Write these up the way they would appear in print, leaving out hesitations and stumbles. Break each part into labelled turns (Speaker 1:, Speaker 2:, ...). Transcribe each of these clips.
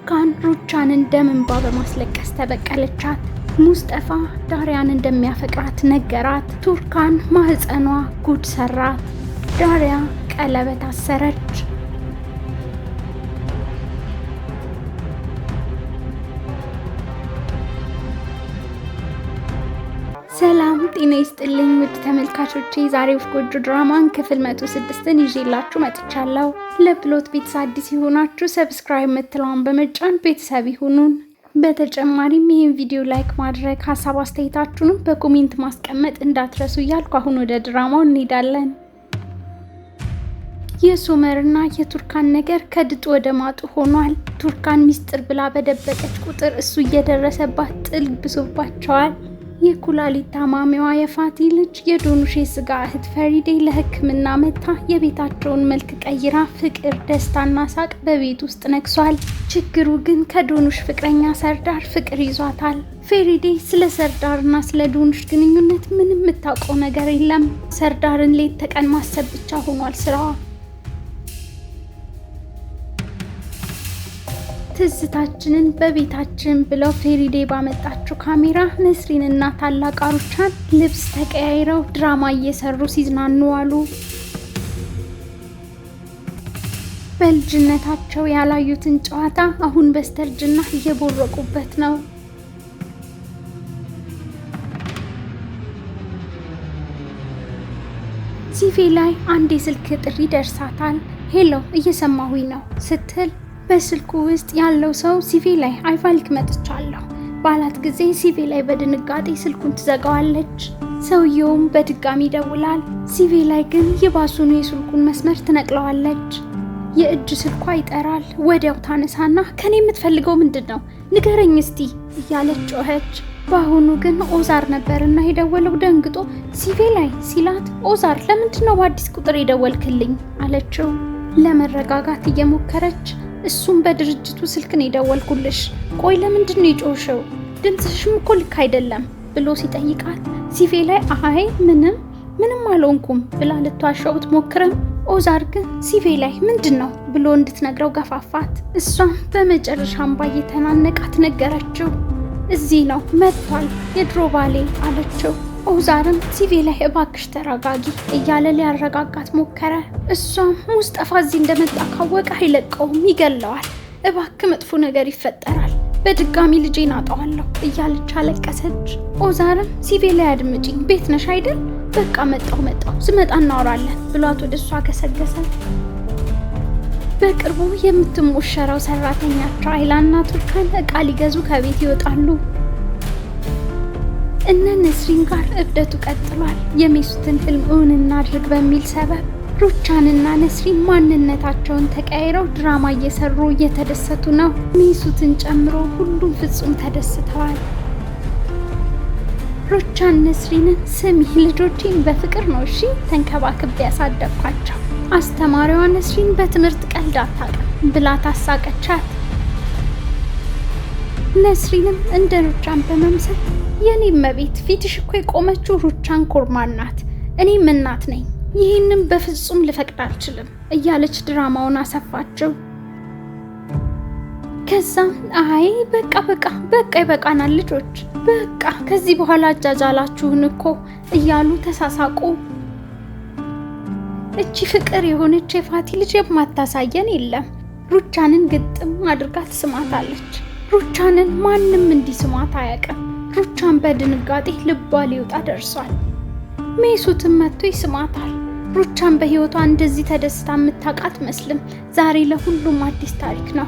Speaker 1: ቱርካን ሩቻንን ደም እንባ በማስለቀስ ተበቀለቻት። ሙስጠፋ ዳሪያን እንደሚያፈቅራት ነገራት። ቱርካን ማህፀኗ ጉድ ሰራት። ዳሪያ ቀለበት አሰረች። ሰላም ጤና ይስጥልኝ ውድ ተመልካቾቼ፣ ዛሬ ወፍ ጎጆ ድራማን ክፍል 106ን ይዤላችሁ መጥቻለሁ። ለፕሎት ቤትስ አዲስ የሆናችሁ subscribe ምትለዋን በመጫን ቤተሰብ ይሁኑን። በተጨማሪም ይህን ቪዲዮ like ማድረግ፣ ሀሳብ አስተያየታችሁንም በ comment ማስቀመጥ እንዳትረሱ እያልኩ አሁን ወደ ድራማው እንሄዳለን። የሶመርና የቱርካን ነገር ከድጡ ወደ ማጡ ሆኗል። ቱርካን ሚስጥር ብላ በደበቀች ቁጥር እሱ እየደረሰባት ጥል ብሶባቸዋል። የኩላሊት ታማሚዋ የፋቲ ልጅ የዶኑሽ የስጋ እህት ፈሪዴ ለሕክምና መታ የቤታቸውን መልክ ቀይራ ፍቅር፣ ደስታና ሳቅ በቤት ውስጥ ነግሷል። ችግሩ ግን ከዶኑሽ ፍቅረኛ ሰርዳር ፍቅር ይዟታል። ፌሪዴ ስለ ሰርዳርና ስለ ዶኑሽ ግንኙነት ምንም የምታውቀው ነገር የለም። ሰርዳርን ሌት ተቀን ማሰብ ብቻ ሆኗል ስራዋ። ትዝታችንን በቤታችን ብለው ፌሪዴ ባመጣችው ካሜራ ነስሪንና ታላቅ አሩቻን ልብስ ተቀያይረው ድራማ እየሰሩ ሲዝናኑ አሉ። በልጅነታቸው ያላዩትን ጨዋታ አሁን በስተርጅና እየቦረቁበት ነው። ሲፌ ላይ አንድ የስልክ ጥሪ ደርሳታል። Hello፣ እየሰማሁኝ ነው ስትል በስልኩ ውስጥ ያለው ሰው ሲፌ ላይ አይቫሊክ መጥቻለሁ ባላት ጊዜ ሲፌ ላይ በድንጋጤ ስልኩን ትዘጋዋለች። ሰውየውም በድጋሚ ይደውላል። ሲፌ ላይ ግን የባሱኑ የስልኩን መስመር ትነቅለዋለች። የእጅ ስልኳ ይጠራል። ወዲያው ታነሳና ከኔ የምትፈልገው ምንድን ነው ንገረኝ እስቲ እያለች ጮኸች። በአሁኑ ግን ኦዛር ነበርና የደወለው። ደንግጦ ሲፌ ላይ ሲላት ኦዛር ለምንድን ነው በአዲስ ቁጥር የደወልክልኝ አለችው። ለመረጋጋት እየሞከረች እሱም በድርጅቱ ስልክ ነው የደወልኩልሽ። ቆይ ለምንድን ነው የጮሽው? ድምፅሽም እኮ ልክ አይደለም ብሎ ሲጠይቃት ሲፌ ላይ አይ ምንም ምንም አልሆንኩም ብላ ልትዋሻው ብትሞክርም ኦዛር ግን ሲፌ ላይ ምንድን ነው ብሎ እንድትነግረው ገፋፋት። እሷም በመጨረሻ እምባ እየተናነቃት ነገረችው። እዚህ ነው መጥቷል የድሮ ባሌ አለችው። ኦዛርም ሲፌ ላይ እባክሽ ተረጋጊ እያለ ሊያረጋጋት ሞከረ። እሷም ሙስጠፋ እዚህ እንደመጣ ካወቀ አይለቀውም፣ ይገለዋል። እባክ መጥፎ ነገር ይፈጠራል፣ በድጋሚ ልጄን አጣዋለሁ እያለች አለቀሰች። ኦዛርም ሲፌ ላይ አድምጪኝ፣ ቤት ነሽ አይደል? በቃ መጣሁ መጣሁ፣ ስመጣ እናወራለን ብሏት ወደ እሷ ገሰገሰ። በቅርቡ የምትሞሸረው ሰራተኛቸው አይላና ቱርካን እቃ ሊገዙ ከቤት ይወጣሉ። እነ ነስሪን ጋር እብደቱ ቀጥሏል። የሜሱትን ህልም እውን እናድርግ በሚል ሰበብ ሩቻንና ነስሪን ማንነታቸውን ተቀያይረው ድራማ እየሰሩ እየተደሰቱ ነው። ሜሱትን ጨምሮ ሁሉም ፍጹም ተደስተዋል። ሩቻን ነስሪንን ስሚ፣ ልጆቼን በፍቅር ነው እሺ ተንከባክቤ ያሳደግኳቸው። አስተማሪዋ ነስሪን በትምህርት ቀልድ አታውቅም ብላ ታሳቀቻት። ነስሪንም እንደ ሩቻን በመምሰል የኔ እመቤት ፊትሽ እኮ የቆመችው ሩቻን ኮርማን ናት፣ እኔም እናት ነኝ፣ ይህንም በፍጹም ልፈቅድ አልችልም እያለች ድራማውን አሰፋችው። ከዛም አይ በቃ በቃ በቃ ይበቃናል ልጆች፣ በቃ ከዚህ በኋላ አጃጃላችሁን እኮ እያሉ ተሳሳቁ። እቺ ፍቅር የሆነች የፋቲ ልጅ የማታሳየን የለም። ሩቻንን ግጥም አድርጋ ትስማታለች። ሩቻንን ማንም እንዲስማት አያውቅም። ሩቻን በድንጋጤ ልቧ ሊወጣ ደርሷል። ሜሱትም መጥቶ ይስማታል። ሩቻን በሕይወቷ እንደዚህ ተደስታ የምታውቅ አትመስልም። ዛሬ ለሁሉም አዲስ ታሪክ ነው።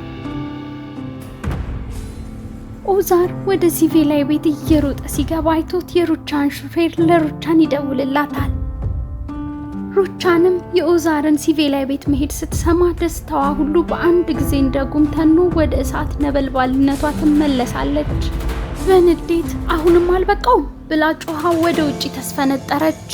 Speaker 1: ኦዛር ወደ ሲቬላይ ቤት እየሮጠ ሲገባ አይቶት የሩቻን ሹፌር ለሩቻን ይደውልላታል። ሩቻንም የኦዛርን ሲቬላይ ቤት መሄድ ስትሰማ ደስታዋ ሁሉ በአንድ ጊዜ እንደ ጉም ተኖ ወደ እሳት ነበልባልነቷ ትመለሳለች። በንዴት አሁንም አልበቃውም ብላ ጮኻ ወደ ውጪ ተስፈነጠረች።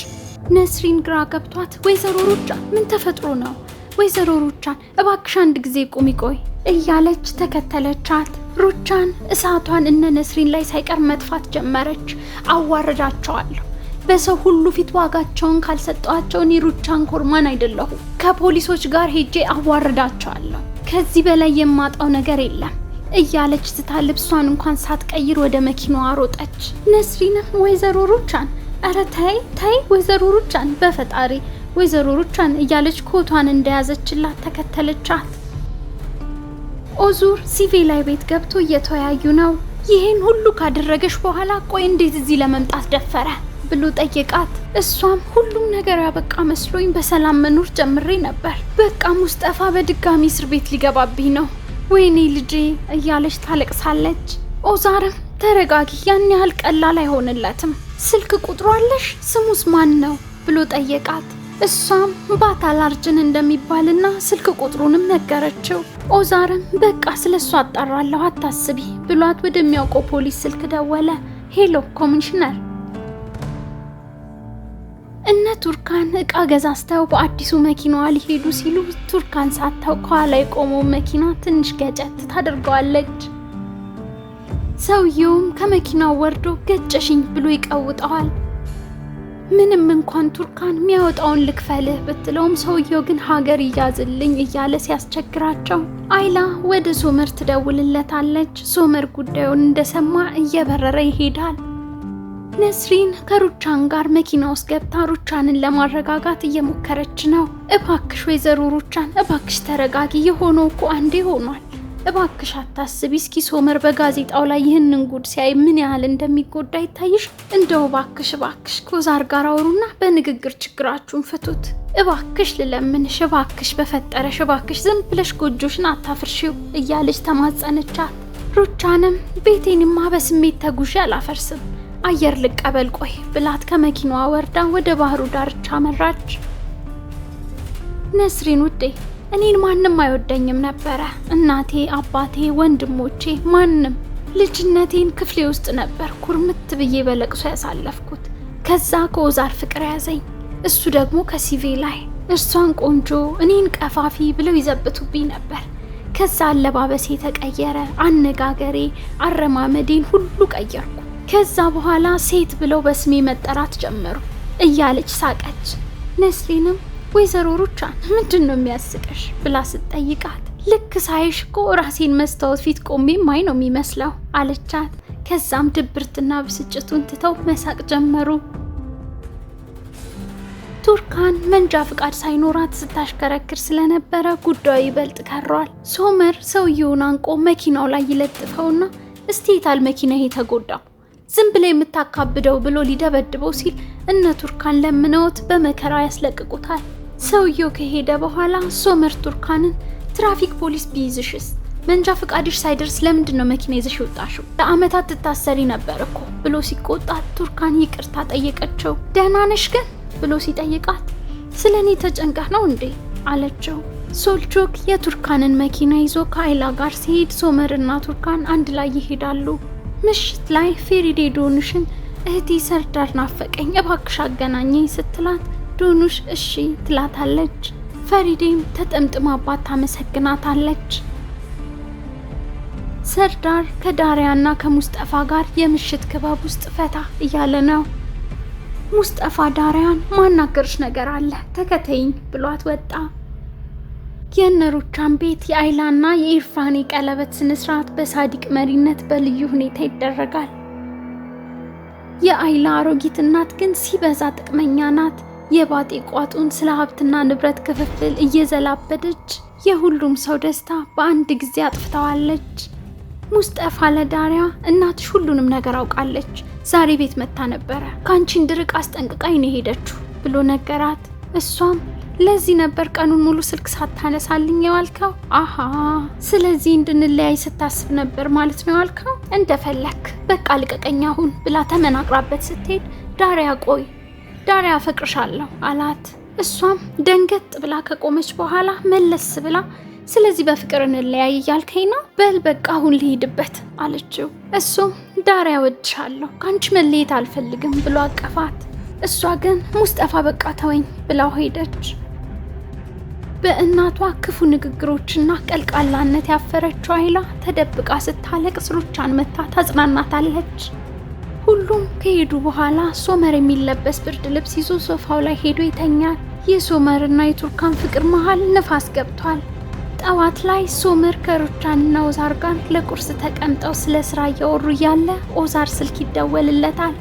Speaker 1: ነስሪን ግራ ገብቷት ወይዘሮ ሩቻ ምን ተፈጥሮ ነው? ወይዘሮ ሩቻን እባክሽ አንድ ጊዜ ቁሚ ቆይ እያለች ተከተለቻት። ሩቻን እሳቷን እነ ነስሪን ላይ ሳይቀር መጥፋት ጀመረች። አዋርዳቸዋለሁ፣ በሰው ሁሉ ፊት ዋጋቸውን ካልሰጠኋቸው እኔ ሩቻን ኮርማን አይደለሁም። ከፖሊሶች ጋር ሄጄ አዋርዳቸዋለሁ። ከዚህ በላይ የማጣው ነገር የለም። እያለች ስታ ልብሷን እንኳን ሳትቀይር ወደ መኪናዋ ሮጠች። ነስሪንም ወይዘሮ ሩቻን ኧረ ተይ ተይ፣ ወይዘሮ ሩቻን በፈጣሪ ወይዘሮ ሩቻን እያለች ኮቷን እንደያዘችላት ተከተለቻት። ኦዙር ሲቬላይ ቤት ገብቶ እየተወያዩ ነው። ይህን ሁሉ ካደረገሽ በኋላ ቆይ እንዴት እዚህ ለመምጣት ደፈረ ብሎ ጠየቃት። እሷም ሁሉም ነገር ያበቃ መስሎኝ በሰላም መኖር ጀምሬ ነበር። በቃ ሙስጠፋ በድጋሚ እስር ቤት ሊገባብኝ ነው፣ ወይኔ ልጄ እያለች ታለቅሳለች። ኦዛርም ተረጋጊ፣ ያን ያህል ቀላል አይሆንለትም። ስልክ ቁጥሩ አለሽ? ስሙስ ማን ነው ብሎ ጠየቃት። እሷም ባታላርጅን እንደሚባልና ስልክ ቁጥሩንም ነገረችው። ኦዛርም በቃ ስለሱ አጣራለሁ አታስቢ ብሏት ወደሚያውቀው ፖሊስ ስልክ ደወለ። Hello ኮሚሽነር፣ እነ ቱርካን እቃ ገዛዝተው በአዲሱ መኪናዋ ሊሄዱ ሲሉ ቱርካን ሳታውቅ ከኋላ የቆመው መኪና ትንሽ ገጨት ታደርገዋለች። ሰውየውም ከመኪናው ወርዶ ገጨሽኝ ብሎ ይቀውጠዋል። ምንም እንኳን ቱርካን የሚያወጣውን ልክፈልህ ብትለውም ሰውየው ግን ሀገር ይያዝልኝ እያለ ሲያስቸግራቸው አይላ ወደ ሶመር ትደውልለታለች። ሶመር ጉዳዩን እንደሰማ እየበረረ ይሄዳል። ነስሪን ከሩቻን ጋር መኪና ውስጥ ገብታ ሩቻንን ለማረጋጋት እየሞከረች ነው። እባክሽ ወይዘሮ ሩቻን እባክሽ ተረጋጊ፣ የሆነው እኮ አንዴ ሆኗል። እባክሽ አታስቢ። እስኪ ሶመር በጋዜጣው ላይ ይህንን ጉድ ሲያይ ምን ያህል እንደሚጎዳ ይታይሽ። እንደው እባክሽ እባክሽ ከኦዛር ጋር አውሩና በንግግር ችግራችሁን ፍቱት። እባክሽ ልለምንሽ፣ እባክሽ በፈጠረሽ፣ እባክሽ ዝም ብለሽ ጎጆሽን አታፍርሺው እያለች ተማጸነቻት። ሩቻንም ቤቴንማ በስሜት ተጉዤ አላፈርስም፣ አየር ልቀበል ቆይ ብላት ከመኪናዋ ወርዳ ወደ ባህሩ ዳርቻ አመራች። ነስሪን ውዴ እኔን ማንም አይወደኝም ነበረ። እናቴ፣ አባቴ፣ ወንድሞቼ ማንም። ልጅነቴን ክፍሌ ውስጥ ነበር ኩርምት ብዬ በለቅሶ ያሳለፍኩት። ከዛ ከኦዛር ፍቅር ያዘኝ፣ እሱ ደግሞ ከሲቬ ላይ። እርሷን ቆንጆ እኔን ቀፋፊ ብለው ይዘብቱብኝ ነበር። ከዛ አለባበሴ ተቀየረ፣ አነጋገሬ፣ አረማመዴን ሁሉ ቀየርኩ። ከዛ በኋላ ሴት ብለው በስሜ መጠራት ጀመሩ እያለች ሳቀች። ነስሊንም ወይዘሮ ሩቻን ምንድን ነው የሚያስቅሽ ብላ ስትጠይቃት ልክ ሳይሽ እኮ ራሴን መስታወት ፊት ቆሜ ማይ ነው የሚመስለው አለቻት። ከዛም ድብርትና ብስጭቱን ትተው መሳቅ ጀመሩ። ቱርካን መንጃ ፍቃድ ሳይኖራት ስታሽከረክር ስለነበረ ጉዳዩ ይበልጥ ከሯል። ሶመር ሰውየውን አንቆ መኪናው ላይ ይለጥፈውና እስቲ የታል መኪና ይሄ ተጎዳው ዝም ብለ የምታካብደው ብሎ ሊደበድበው ሲል እነ ቱርካን ለምነውት በመከራ ያስለቅቁታል። ሰውየው ከሄደ በኋላ ሶመር ቱርካንን ትራፊክ ፖሊስ ቢይዝሽስ? መንጃ ፈቃድሽ ሳይደርስ ለምንድን ነው መኪና ይዘሽ የወጣሽው? ለአመታት ትታሰሪ ነበር እኮ ብሎ ሲቆጣት ቱርካን ይቅርታ ጠየቀችው። ደህና ነሽ ግን ብሎ ሲጠይቃት ስለ እኔ ተጨንቀህ ነው እንዴ አለችው። ሶልቾክ የቱርካንን መኪና ይዞ ከአይላ ጋር ሲሄድ ሶመርና ቱርካን አንድ ላይ ይሄዳሉ። ምሽት ላይ ፌሪዴ ዶኑሽን እህቴ ሰርዳር ናፈቀኝ እባክሽ አገናኘኝ ስትላት ዶኑሽ እሺ ትላታለች። ፈሪዴም ተጠምጥማባት ታመሰግናታለች። ሰርዳር ከዳሪያና ከሙስጠፋ ጋር የምሽት ክበብ ውስጥ ፈታ እያለ ነው። ሙስጠፋ ዳሪያን ማናገርሽ ነገር አለ ተከተይኝ ብሏት ወጣ። የእነሩቻን ቤት የአይላና የኢርፋኔ ቀለበት ስነስርዓት በሳዲቅ መሪነት በልዩ ሁኔታ ይደረጋል። የአይላ አሮጊት እናት ግን ሲበዛ ጥቅመኛ ናት። የባጤ ቋጡን ስለ ሀብትና ንብረት ክፍፍል እየዘላበደች የሁሉም ሰው ደስታ በአንድ ጊዜ አጥፍተዋለች። ሙስጠፋ ለዳሪያ እናትሽ ሁሉንም ነገር አውቃለች፣ ዛሬ ቤት መታ ነበረ፣ ከአንቺ እንድርቅ አስጠንቅቃኝ ነው የሄደችው ብሎ ነገራት። እሷም ለዚህ ነበር ቀኑን ሙሉ ስልክ ሳታነሳልኝ የዋልከው? አሃ ስለዚህ እንድንለያይ ስታስብ ነበር ማለት ነው የዋልከው? እንደፈለክ በቃ ልቀቀኝ አሁን ብላ ተመናቅራበት ስትሄድ ዳሪያ ቆይ ዳሪያ አፈቅርሻለሁ አላት። እሷም ደንገጥ ብላ ከቆመች በኋላ መለስ ብላ ስለዚህ በፍቅር እንለያይ እያልከኝ ነው? በል በቃ አሁን ልሂድበት አለችው። እሱም ዳሪያ እወድሻለሁ፣ ከአንቺ መለየት አልፈልግም ብሎ አቀፋት። እሷ ግን ሙስጠፋ በቃ ተወኝ ብላው ሄደች። በእናቷ ክፉ ንግግሮችና ቀልቃላነት ያፈረችው አይላ ተደብቃ ስታለቅስ ሩቻን መታ ታጽናናታለች። ሁሉም ከሄዱ በኋላ ሶመር የሚለበስ ብርድ ልብስ ይዞ ሶፋው ላይ ሄዶ ይተኛል። የሶመርና የቱርካን ፍቅር መሃል ንፋስ ገብቷል። ጠዋት ላይ ሶመር ከሩቻንና ኦዛር ጋር ለቁርስ ተቀምጠው ስለ ስራ እያወሩ እያለ ኦዛር ስልክ ይደወልለታል።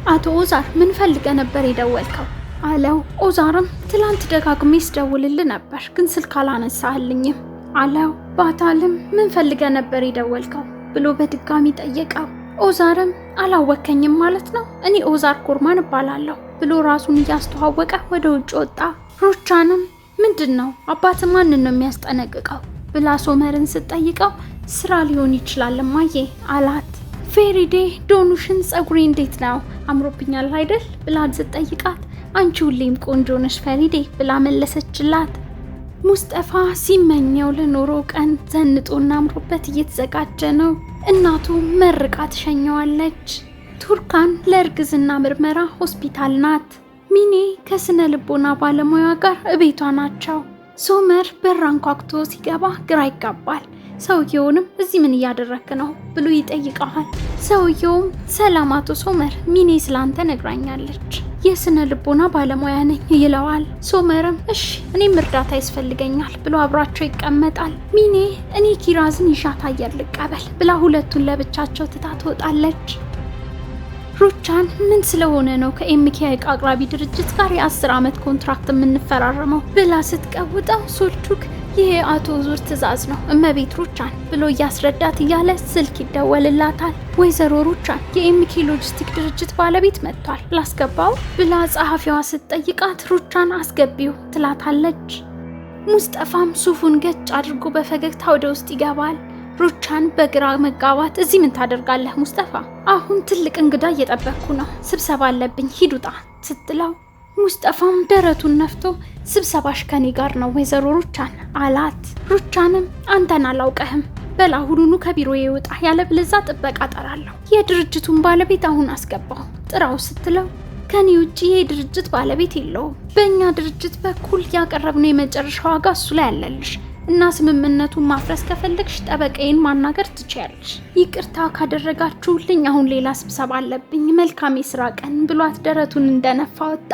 Speaker 1: አቶ ኦዛር፣ ምን ፈልገህ ነበር የደወልከው? አለው። ኦዛርም ትላንት ደጋግሜ ስደውልልህ ነበር፣ ግን ስልክ አላነሳህልኝም አለው። ባታልም ምን ፈልገህ ነበር የደወልከው ብሎ በድጋሚ ጠየቀው። ኦዛርም አላወከኝም ማለት ነው? እኔ ኦዛር ኮርማን እባላለሁ ብሎ ራሱን እያስተዋወቀ ወደ ውጭ ወጣ። ሩቻንም ምንድን ነው፣ አባት ማንን ነው የሚያስጠነቅቀው ብላ ሶመርን ስትጠይቀው ስራ ሊሆን ይችላል እማዬ አላት። ፌሪዴ ዶኑሽን ጸጉሬ እንዴት ነው፣ አምሮብኛል አይደል ብላ ስትጠይቃት አንቺ ሁሌም ቆንጆ ነሽ ፈሪዴ ብላ መለሰችላት። ሙስጠፋ ሲመኘው ለኖሮ ቀን ዘንጦና አምሮበት እየተዘጋጀ ነው። እናቱ መርቃ ትሸኘዋለች። ቱርካን ለእርግዝና ምርመራ ሆስፒታል ናት። ሚኔ ከስነ ልቦና ባለሙያ ጋር እቤቷ ናቸው። ሶመር በር አንኳኩቶ ሲገባ ግራ ይጋባል። ሰውየውንም እዚህ ምን እያደረክ ነው ብሎ ይጠይቀዋል። ሰውየውም ሰላም አቶ ሶመር፣ ሚኔ ስላንተ ነግራኛለች፣ የስነ ልቦና ባለሙያ ነኝ ይለዋል። ሶመርም እሺ እኔም እርዳታ ያስፈልገኛል ብሎ አብሯቸው ይቀመጣል። ሚኔ እኔ ኪራዝን ይዣት አየር ልቀበል ብላ ሁለቱን ለብቻቸው ትታ ትወጣለች። ሩቻን ምን ስለሆነ ነው ከኤምኬ እቃ አቅራቢ ድርጅት ጋር የ10 ዓመት contract የምንፈራረመው ብላ ስትቀውጠው ሶልቹክ ይሄ አቶ ዙር ትዕዛዝ ነው እመቤት ሩቻን ብሎ እያስረዳት እያለ ስልክ ይደወልላታል። ወይዘሮ ሩቻን፣ የኤምኬ ሎጂስቲክ ድርጅት ባለቤት መጥቷል፣ ላስገባው ብላ ጸሐፊዋ ስትጠይቃት ሩቻን አስገቢው ትላታለች። ሙስጠፋም ሱፉን ገጭ አድርጎ በፈገግታ ወደ ውስጥ ይገባል። ሩቻን በግራ መጋባት እዚህ ምን ታደርጋለህ ሙስጠፋ? አሁን ትልቅ እንግዳ እየጠበቅኩ ነው፣ ስብሰባ አለብኝ፣ ሂድ ውጣ ስትለው ሙስጠፋም ደረቱን ነፍቶ ስብሰባሽ ከኔ ጋር ነው ወይዘሮ ሩቻን አላት። ሩቻንም አንተን አላውቀህም፣ በል አሁኑኑ ከቢሮዬ ውጣ፣ ያለበለዚያ ጥበቃ ጠራለሁ። የድርጅቱን ባለቤት አሁን አስገባው ጥራው ስትለው ከኔ ውጭ የድርጅት ባለቤት የለውም። በእኛ ድርጅት በኩል ያቀረብነው የመጨረሻ ዋጋ እሱ ላይ አለልሽ እና ስምምነቱን ማፍረስ ከፈለግሽ ጠበቃዬን ማናገር ትችያለሽ። ይቅርታ ካደረጋችሁልኝ አሁን ሌላ ስብሰባ አለብኝ። መልካም የስራ ቀን ብሏት ደረቱን እንደነፋ ወጣ።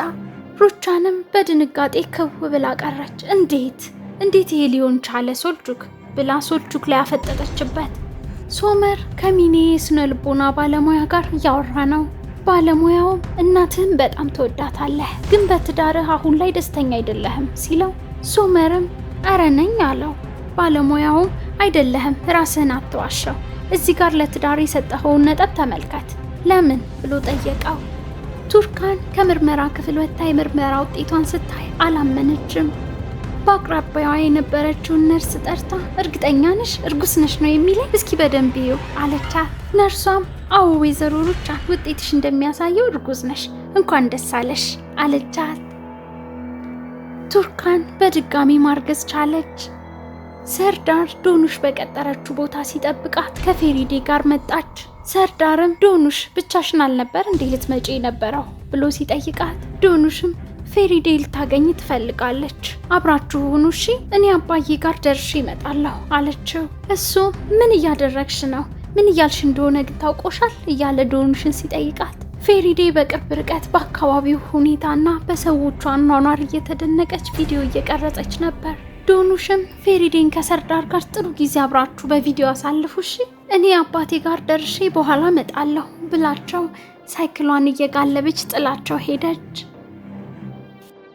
Speaker 1: ሩቻንም በድንጋጤ ክው ብላ ቀረች። እንዴት እንዴት ይሄ ሊሆን ቻለ ሶልጁክ ብላ ሶልጁክ ላይ አፈጠጠችበት። ሶመር ከሚኔ የስነ ልቦና ባለሙያ ጋር እያወራ ነው። ባለሙያውም እናትህን በጣም ትወዳታለህ፣ ግን በትዳርህ አሁን ላይ ደስተኛ አይደለህም ሲለው ሶመርም እረ ነኝ አለው። ባለሙያውም አይደለህም፣ ራስህን አትዋሸው። እዚህ ጋር ለትዳር የሰጠኸውን ነጥብ ተመልከት። ለምን ብሎ ጠየቀው። ቱርካን ከምርመራ ክፍል ወጥታ የምርመራ ውጤቷን ስታይ አላመነችም። በአቅራቢያዋ የነበረችውን ነርስ ጠርታ እርግጠኛ ነሽ እርጉዝ ነሽ ነው የሚለኝ? እስኪ በደንብ እዩ አለቻት። ነርሷም አዎ ወይዘሮ ሩቻን፣ ውጤትሽ እንደሚያሳየው እርጉዝ ነሽ፣ እንኳን ደስ አለሽ አለቻት። ቱርካን በድጋሚ ማርገዝ ቻለች። ሰርዳር ዶኑሽ በቀጠረችው ቦታ ሲጠብቃት ከፌሪዴ ጋር መጣች። ሰርዳርም ዶኑሽ፣ ብቻሽን አልነበር እንዴ ልትመጪ የነበረው ብሎ ሲጠይቃት ዶኑሽም ፌሪዴ ልታገኝ ትፈልጋለች፣ አብራችሁ ሁኑ እሺ፣ እኔ አባዬ ጋር ደርሼ እመጣለሁ አለችው። እሱ ምን እያደረግሽ ነው? ምን እያልሽ እንደሆነ ግን ታውቆሻል እያለ ዶኑሽን ሲጠይቃት ፌሪዴ በቅርብ ርቀት በአካባቢው ሁኔታና በሰዎቿ አኗኗር እየተደነቀች ቪዲዮ እየቀረጸች ነበር። ዶኑሽም ፌሪዴን ከሰርዳር ጋር ጥሩ ጊዜ አብራችሁ በቪዲዮ አሳልፉ እሺ፣ እኔ አባቴ ጋር ደርሼ በኋላ እመጣለሁ ብላቸው ሳይክሏን እየጋለበች ጥላቸው ሄደች።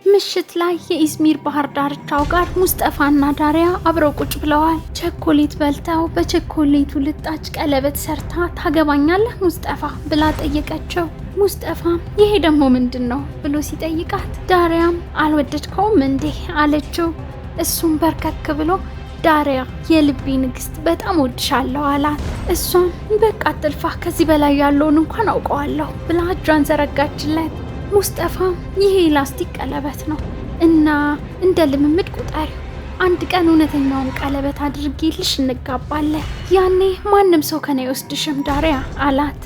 Speaker 1: ምሽት ላይ የኢዝሚር ባህር ዳርቻው ጋር ሙስጠፋና ዳሪያ አብረው ቁጭ ብለዋል። ቸኮሌት በልተው በቸኮሌቱ ልጣጭ ቀለበት ሰርታ ታገባኛለህ ሙስጠፋ ብላ ጠየቀችው። ሙስጠፋ ይሄ ደግሞ ምንድን ነው ብሎ ሲጠይቃት ዳሪያም አልወደድከውም እንዴ አለችው። እሱም በርከክ ብሎ ዳሪያ የልቤ ንግስት፣ በጣም ወድሻለሁ አላት። እሷም በቃ አትልፋ፣ ከዚህ በላይ ያለውን እንኳን አውቀዋለሁ ብላ እጇን ዘረጋችለት። ሙስጠፋ ይሄ ላስቲክ ቀለበት ነው እና እንደ ልምምድ ቁጠሪው። አንድ ቀን እውነተኛውን ቀለበት አድርጌልሽ እንጋባለን። ያኔ ማንም ሰው ከኔ አይወስድሽም ዳሪያ አላት።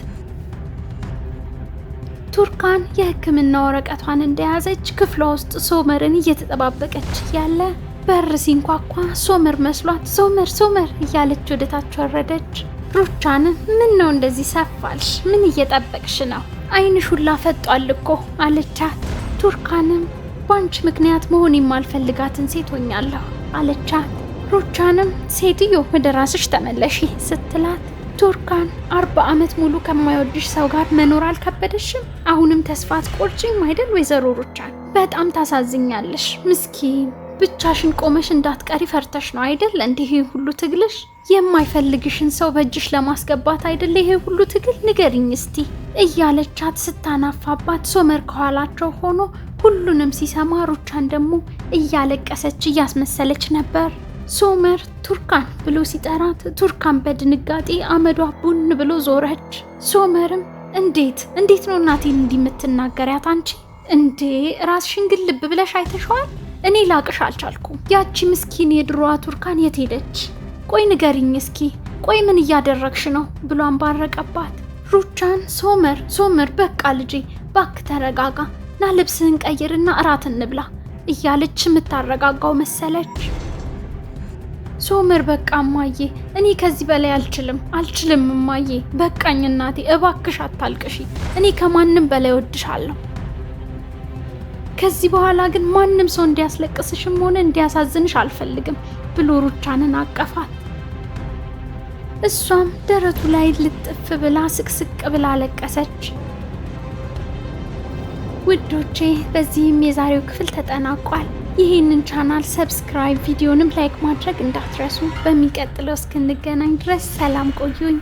Speaker 1: ቱርካን የሕክምና ወረቀቷን እንደያዘች ክፍሏ ውስጥ ሶመርን እየተጠባበቀች ያለ በር ሲንኳኳ ሶመር መስሏት ሶመር ሶመር እያለች ወደታች ወረደች። ሩቻንን ምን ነው እንደዚህ ሰፋልሽ? ምን እየጠበቅሽ ነው? ዓይንሽ ሁላ ፈጧል እኮ አለቻት። ቱርካንም በአንቺ ምክንያት መሆን የማልፈልጋትን ሴት ሆኛለሁ አለቻት። ሩቻንም ሴትዮ ወደ ራስሽ ተመለሺ ስትላት ቱርካን 40 ዓመት ሙሉ ከማይወድሽ ሰው ጋር መኖር አልከበደሽም? አሁንም ተስፋ አትቆርጪም አይደል ወይዘሮ ሩቻን? በጣም ታሳዝኛለሽ። ምስኪን ብቻሽን ቆመሽ እንዳትቀሪ ፈርተሽ ነው አይደል እንዲህ ይሄ ሁሉ ትግልሽ? የማይፈልግሽን ሰው በእጅሽ ለማስገባት አይደል ይሄ ሁሉ ትግል? ንገሪኝ እስቲ እያለቻት ስታናፋባት ሶመር ከኋላቸው ሆኖ ሁሉንም ሲሰማ ሩቻን ደግሞ እያለቀሰች እያስመሰለች ነበር። ሶመር ቱርካን ብሎ ሲጠራት ቱርካን በድንጋጤ አመዷ ቡን ብሎ ዞረች። ሶመርም እንዴት እንዴት ነው እናቴን እንዲህ የምትናገሪያት አንቺ? እንዴ ራስሽን ግን ልብ ብለሽ አይተሸዋል? እኔ ላቅሽ አልቻልኩም። ያቺ ምስኪን የድሮዋ ቱርካን የት ሄደች? ቆይ ንገሪኝ እስኪ፣ ቆይ ምን እያደረግሽ ነው ብሎ አንባረቀባት። ሩቻን ሶመር ሶመር በቃ ልጄ ባክ ተረጋጋ፣ ና ልብስህን ቀይርና እራት እንብላ እያለች የምታረጋጋው መሰለች። ሶመር በቃ እማዬ፣ እኔ ከዚህ በላይ አልችልም አልችልም እማዬ፣ በቃኝ እናቴ፣ እባክሽ አታልቅሺ፣ እኔ ከማንም በላይ ወድሻለሁ። ከዚህ በኋላ ግን ማንም ሰው እንዲያስለቅስሽም ሆነ እንዲያሳዝንሽ አልፈልግም ብሎ ሩቻንን አቀፋት። እሷም ደረቱ ላይ ልጥፍ ብላ ስቅስቅ ብላ አለቀሰች። ውዶቼ በዚህም የዛሬው ክፍል ተጠናቋል። ይህንን ቻናል subscribe፣ ቪዲዮንም like ማድረግ እንዳትረሱ። በሚቀጥለው እስክንገናኝ ድረስ ሰላም ቆዩኝ።